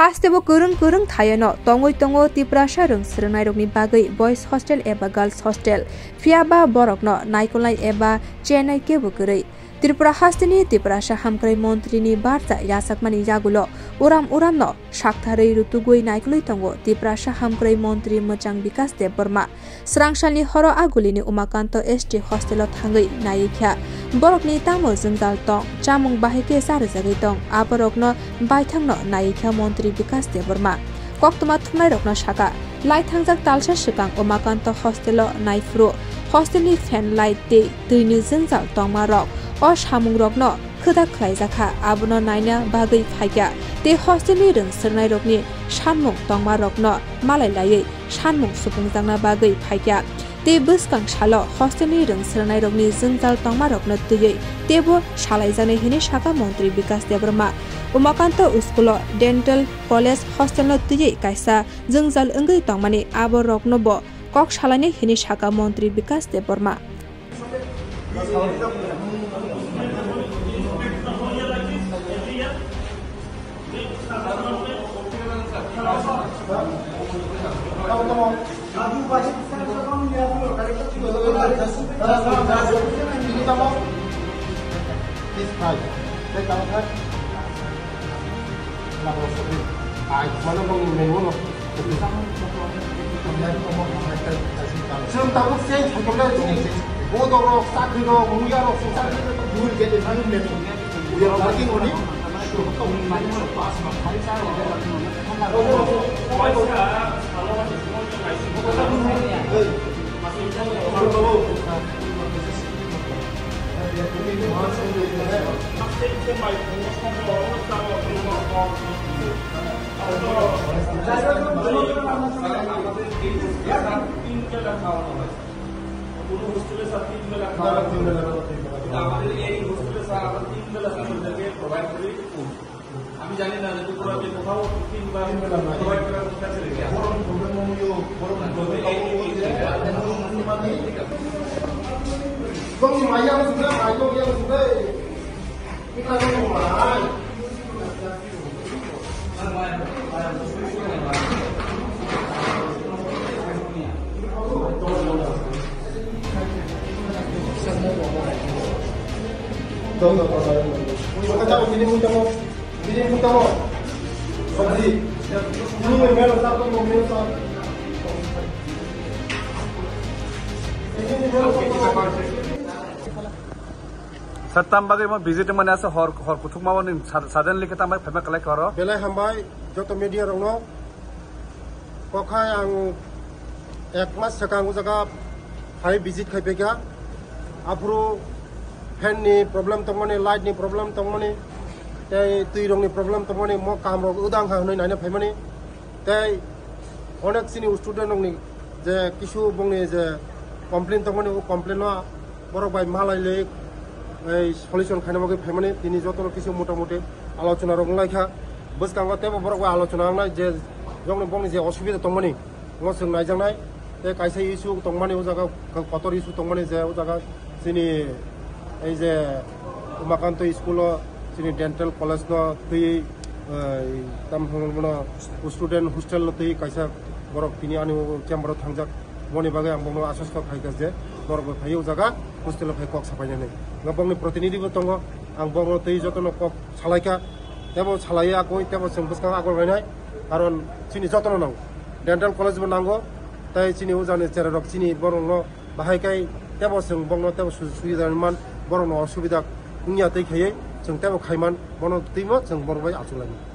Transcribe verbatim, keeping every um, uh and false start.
Hasteo kwrwng kwrwng thayano tongwi tongo Tiprasa rwng swrwngnairokni bagwi boys hostel eba girls hostel, phiyaba borokno naikolnai eba chenai kebo kwrwi. Tripura hasteni Tiprasa hamkrai montrini barsa yachakmani yagulo uram uramno saktharwi rutugwi naikolwi tongo Tiprasa hamkrai montri Mwchang Bikas Debbarma. Srangsalni horo agulini Umakanto S T hostelo thangwi naiwi kha. Borokni tamo jwngjal tong, chamung bahai khe cha rwjagwi tong, aborokno baithangno naiwi kha montri Bikas Debbarma. Koktwma thumnairokno saka, lai thangjak talsa swkang Umakanto hostelo naiphuru hostelni fan, light tei twini jwngjal tongmarok o samungrokno khwda khlaijak kha, abono naina bagwi phaikha tei hostelni rwng swrwngnairokni sanmung tongmarokno malai laiwi sanmung supungjakna bagwi phaikha tei bwskang salo hostelni rwng swrwngnairokni jwngjal tongmarokno twiwi teibo salaijaknai hwnwi sakha montri Bikas Debbarma. Umakanto school-o dental college hostelno twiwi kaisa jwngjal wngwi tongmani aboroknobo kok salainai hwnwi sakha montri Bikas Debbarma. Chwng tabuk change khaikhe bodorok, chakrirok, muyarok, chwng chakrirok, you will get a new level. We are working on it. কোনো হোস্টেলে স্যার তিন বেলা খাওয়া, কিন্তু আমাদের এই হোস্টেলে স্যার আমরা তিন বেলা স্যার ওদেরকে প্রোভাইড করি। আমি জানি না যে ত্রিপুরাতে কোথাও তিন বেলা প্রোভাইড করার কথা ছিল কি? গরম প্রবলেম হইও, গরম প্রবলেম হইও। Bang maya sudah, maya sudah. Kita mau main. Sir, tam bagwi mo visit mane asa hor, hor kuthukma o ning sad-, suddenly khe tam bai phaima kalai koro? Belai hambai, joto media rokno. Kokhai ang ek mas swkang o jaga phai visit khai paikha. Aphuru fan ni problem tongmani, light ni problem tongmani, tei twi rokni problem tongmani, mo kam rok wdang kha hwnwi naina phaimani. Tei onek chini student rokni je kisu bongni je complain tongmani, o complain no borok bai malai le ei solution khaina bagwi phaimani, tini jotono kisu motamuti alochona rok wnglaikha. Bwskango teibo borok bai alochona wngnai je jokni bongni je osubida tongmani, omo chwng naijaknai. Tei kaisa issue tongmani, o jaga kotor issue tongmani je o jaga chini ei je Umakanto school o chini dental college no twi, eh, tam hwnwi bono student hostel no twi kaisa borok tini ani chamber o thangjak. Boni bagwi ang bono aswk kok khaikha je norok bai phai o jaga hostel o phai kok sapainani. Nga bongni protinidhi bo tongo, ang bono twi jotono kok salaikha, tebo salaiya koi, tebo chwng bwskang agor bainai, karon chini jotono nango, dental college bo nango, tei chini o jani cherai rok chini borok no bahai kai, tebo chwng bongno tebo su-, suida man, borok no osubida wngya tei khaiwi chwng tebo khaiman, bono twimo chwng borok bai achuk lainai.